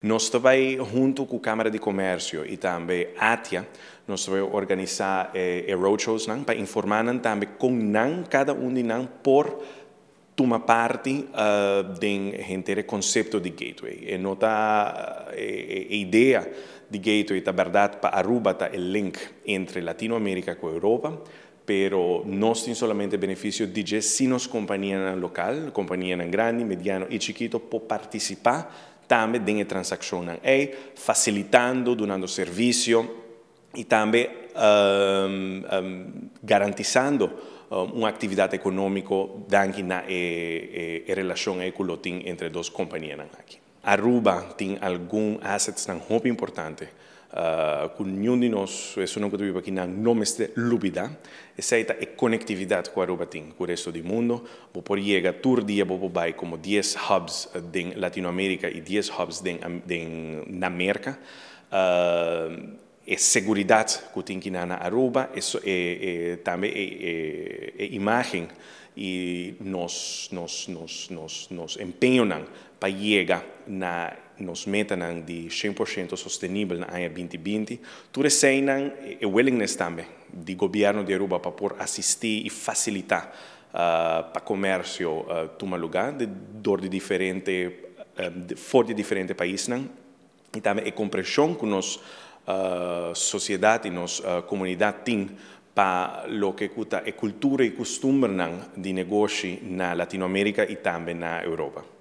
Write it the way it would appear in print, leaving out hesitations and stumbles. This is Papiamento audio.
Nos ta bay hunto cu Camara di Comercio y tambe ATIA, nos ta bay organisa e roadshows nan pa informa nan tambe con nan cada un di nan por tuma parti den henter concepto di Gateway. E no ta e idea di Gateway ta berdad pa Aruba ta e link entre Latinoamerica cu Europa, pero nos tin solamente beneficio di dje si nos compania local, compania grandi, mediano y chikito por participa tambe den e transaccion ey, facilitando, dunando servicio y tambe garantisando un actividad economico danki na e relacion cu tin entre dos compania aki. Aruba tin algun assets nan hopi importante cu ningun di nos, esnan cu biba aki, no mester lubida. Esey ta e conectividad cu Aruba tin cu resto di mundo. Bo por yega tur dia, bo bay como 10 hubs di Latinoamerica y 10 hubs na América. E seguridad cu tin aki na Aruba, esey e tambe e imagen y nos empeño pa yega na nos meta di 100% sostenibel na aña 2020. Tur esey e willingness tambe di gobierno di Aruba pa por asisti y facilita pa comercio tuma luga di diferente for di diferente pais y tambe e comprension cu nos sociedad y nos comunidad tin pa loke ta e cultura y custumber di negoshi na Latinoamerica y tambe na Europa.